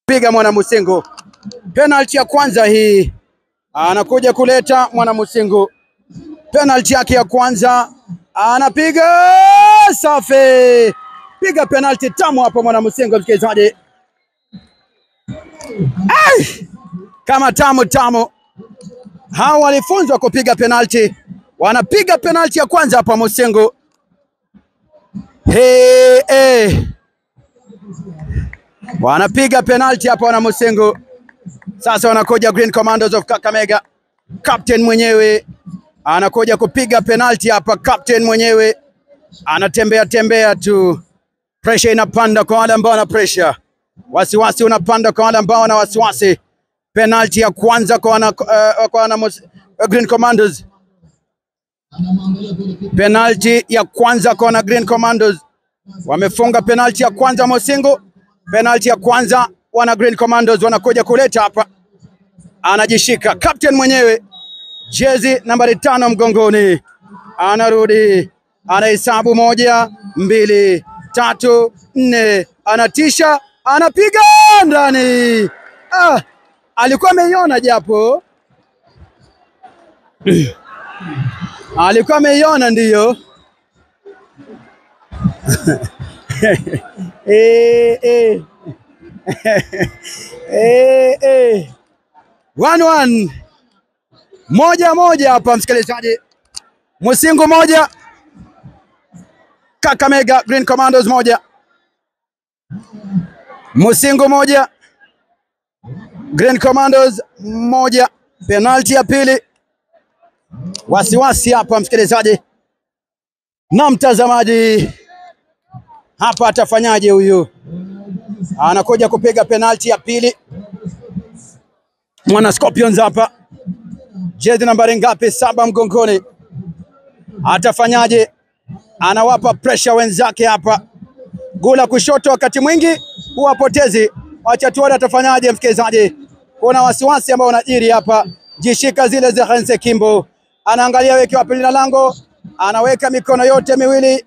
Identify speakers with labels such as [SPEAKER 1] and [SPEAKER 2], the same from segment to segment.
[SPEAKER 1] Piga Mwana Musingu. Penalty ya kwanza hii anakuja kuleta Mwana Musingu. Penalty yake ya kwanza anapiga safi. Piga penalty tamu hapo Mwana Musingu, msikilizaji. Kama tamu tamu. Hao walifunzwa kupiga penalty. Wanapiga penalty ya kwanza hapa Musingu. Hey, hey. Wanapiga penalty hapa wana Musingu. Sasa wanakuja Green Commandos of Kakamega. Captain mwenyewe anakuja kupiga penalty hapa. Captain mwenyewe anatembea tembea tu. Pressure inapanda kwa wale ambao wana pressure. Wasiwasi unapanda kwa wale ambao wana wasiwasi. Penalty ya kwanza kwa wana Green Commandos. Penalty ya kwanza kwa wana Green Commandos. Wamefunga penalty ya kwanza Musingu. Penalty ya kwanza wana Green Commandos wanakuja kuleta hapa. Anajishika captain mwenyewe, jezi nambari 5 mgongoni. Anarudi, anahesabu 1 2 3 4, anatisha, anapiga ndani. Alikuwa ameiona japo. Alikuwa ameiona ndiyo. 1-1. 1-1 hapa msikilizaji. Musingu 1, Kakamega Green Commandos 1. Musingu 1, Green Commandos 1. Penalty ya pili. Wasiwasi hapa msikilizaji na mtazamaji. Hapa atafanyaje huyu? Anakuja kupiga penalty ya pili. Mwana Scorpions hapa. Jezi nambari ngapi? 7 mgongoni. Atafanyaje? Anawapa pressure wenzake hapa. Gula kushoto wakati mwingi huwa potezi. Acha tuone atafanyaje msikilizaji. Kuna wasiwasi ambao unajiri hapa. Jishika zile za Hense Kimbo. Anaangalia weki wa pili na lango. Anaweka mikono yote miwili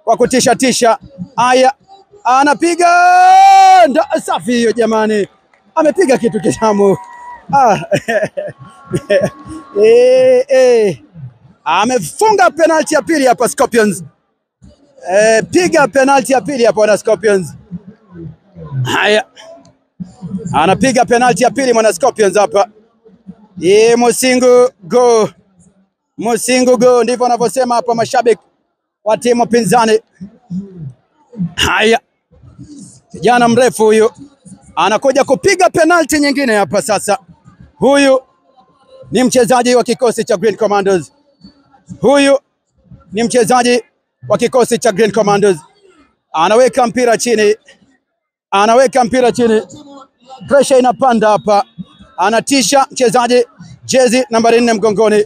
[SPEAKER 1] kwa kutisha tisha. Aya, anapiga safi hiyo jamani. Amepiga kitu kitamu. Amefunga penalty ya pili hapa Scorpions. Piga penalty ya pili hapa wana Scorpions. Haya. Anapiga penalty ya pili mwana Scorpions hapa. Musingu go. Musingu go, ndivyo wanavyosema hapa mashabiki wa timu pinzani. Haya. Kijana mrefu huyu anakuja kupiga penalty nyingine hapa sasa. Huyu ni mchezaji wa kikosi cha Green Commandos. Huyu ni mchezaji wa kikosi cha Green Commandos. Anaweka mpira chini. Anaweka mpira chini. Pressure inapanda hapa. Anatisha mchezaji jezi nambari 4 mgongoni.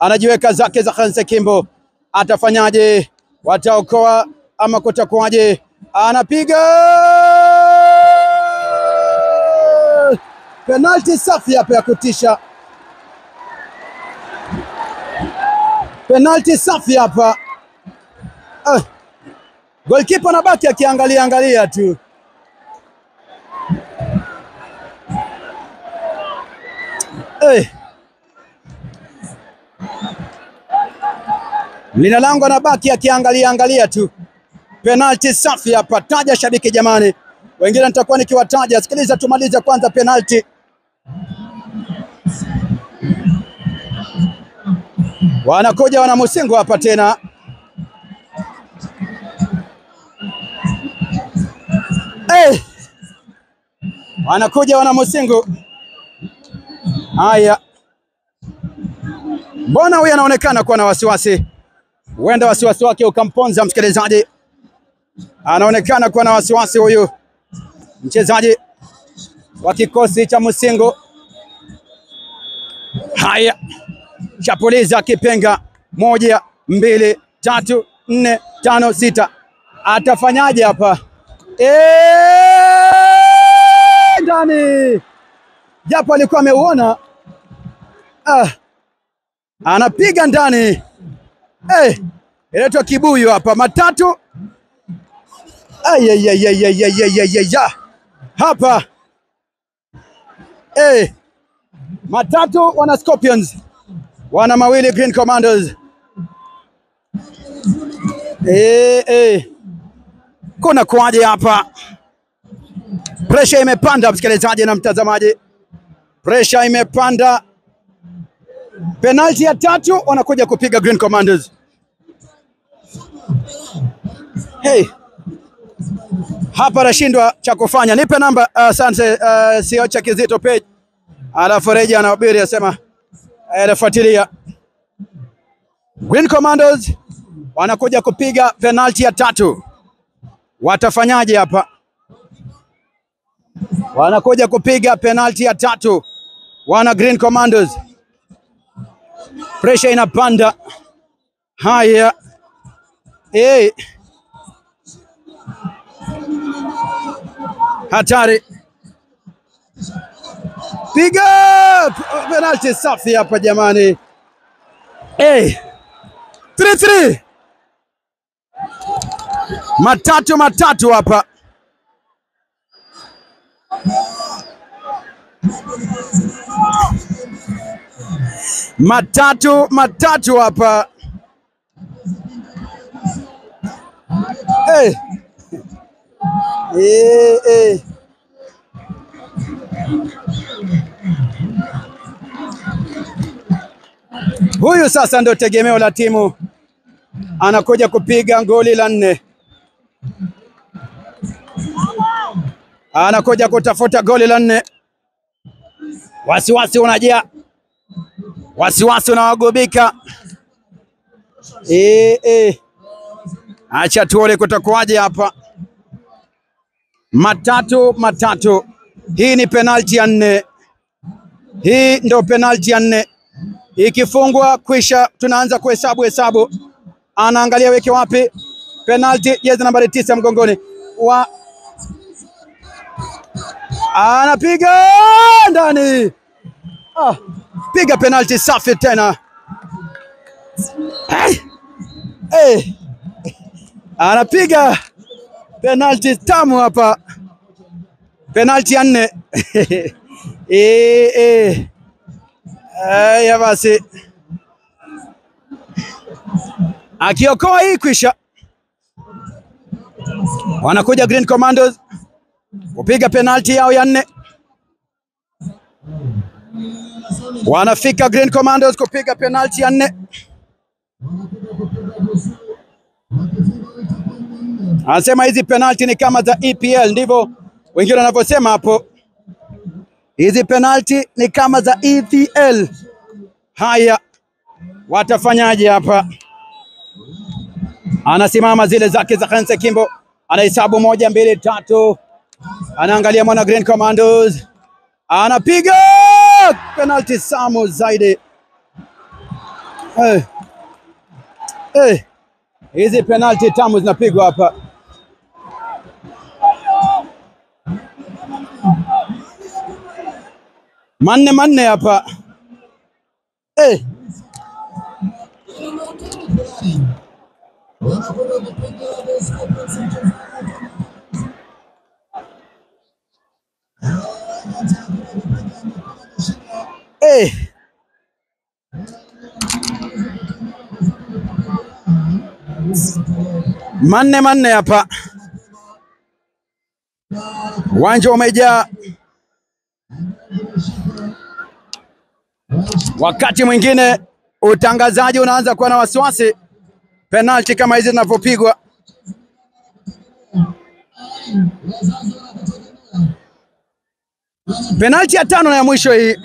[SPEAKER 1] Anajiweka zake za Hanse Kimbo. Atafanyaje? Wataokoa ama kutakuwaje? Anapiga penalty safi hapa ya kutisha. Penalty safi hapa. Goalkeeper anabaki akiangalia angalia tu. Mlinda lango anabaki akiangalia angalia tu. Penalty safi hapa. Taja shabiki jamani. Wengine nitakuwa nikiwataja. Sikiliza tumalize kwanza penalty. Wanakuja wana Musingu hapa tena. Wanakuja wana Musingu. Haya. Mbona huyu anaonekana kuwa na wasiwasi? Huenda wasiwasi wake ukamponza msikilizaji. Anaonekana kuwa na wasiwasi huyu mchezaji wa kikosi cha Musingu. Haya. Chapuliza kipenga. 1 2 3 4 5 6. Atafanyaje hapa? Ndani. Japo alikuwa ameuona. Anapiga ndani. Inaitwa kibuyu hapa. Matatu. Hapa Eh, 3 wana Scorpions, wana 2 Green Commandos. Eh, eh. Kuna kuaje hapa? Pressure imepanda msikilizaji na mtazamaji. Pressure imepanda. Penalti ya 3 wanakuja kupiga Green Commandos. Hey. Hapa nashindwa cha kufanya. Nipe namba asante, sio cha Kizito page. Alafu reja anahubiri asema anafuatilia. Green Commandos wanakuja kupiga penalti ya 3. Watafanyaje hapa? Wanakuja kupiga penalti ya 3. Wana Green Commandos. Pressure inapanda. Haya. Hey. Hatari. Piga penalti safi hapa jamani. Hey. 3-3. 3-3 hapa. 3-3 hapa. Hey. Hey, hey. Huyu sasa ndio tegemeo la timu, anakuja kupiga goli la 4. Anakuja kutafuta goli la 4. Wasiwasi unajia, wasiwasi unawagubika. Acha tuone kutakuwaje hapa. 3-3. Hii ni penalti ya 4. Hii ndio penalti ya 4. Ikifungwa kwisha, tunaanza kuhesabu hesabu. Anaangalia weke wapi penalti, jezi nambari 9 mgongoni wa anapiga ndani. Ah, piga penalti safi tena. Hey. Hey. Anapiga penalti tamu hapa. Penalti ya 4. Ya basi. Akiokoa hii kwisha. Wanakuja Green Commandos kupiga penalti yao ya 4. Wanafika Green Commandos kupiga penalti ya 4. Anasema hizi penalti ni kama za EPL, ndivyo wengine wanavyosema hapo. Hizi penalti ni kama za EPL. Haya, watafanyaje hapa? Anasimama zile zake za Khanse Kimbo, anahesabu 1 2 3. Anaangalia mwana Green Commandos. Anapiga penalti samu zaidi. Hey. Hey. Hizi penalti tamu zinapigwa hapa. Manne manne hapa. Hey. Hey. Manne manne hapa. Uwanja umejaa. Wakati mwingine utangazaji unaanza kuwa na wasiwasi penalti kama hizi zinapopigwa. Penalti ya 5 na ya mwisho hii.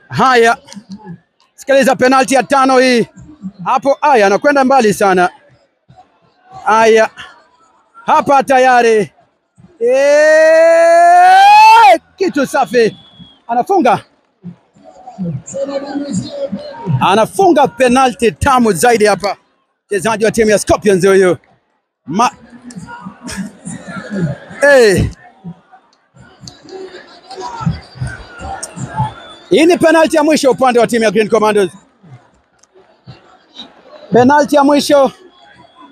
[SPEAKER 1] Haya, sikiliza penalti ya 5 hii. Hapo haya anakwenda mbali sana. Haya, hapa tayari. Kitu safi. Anafunga. Anafunga penalti tamu zaidi hapa. Mchezaji wa timu ya Scorpions huyu. Hii ni penalti ya mwisho upande wa timu ya Green Commandos. Penalti ya mwisho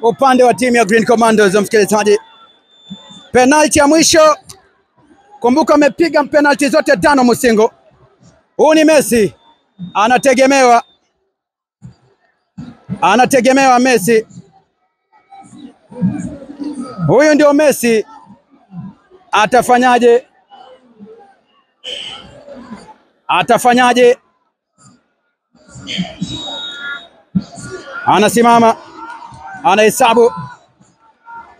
[SPEAKER 1] upande wa timu ya Green Commandos, msikilizaji. Penalti ya mwisho Kumbuka amepiga penalti zote 5 Musingu. Huu ni Messi, anategemewa, anategemewa Messi. Huyu ndio Messi, atafanyaje? Atafanyaje? Anasimama, anahesabu,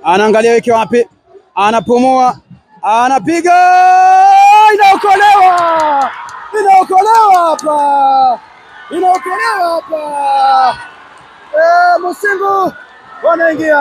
[SPEAKER 1] anaangalia wiki wapi, anapumua, anapiga, inaokolewa, inaokolewa hapa, inaokolewa hapa. Musingu wanaingia.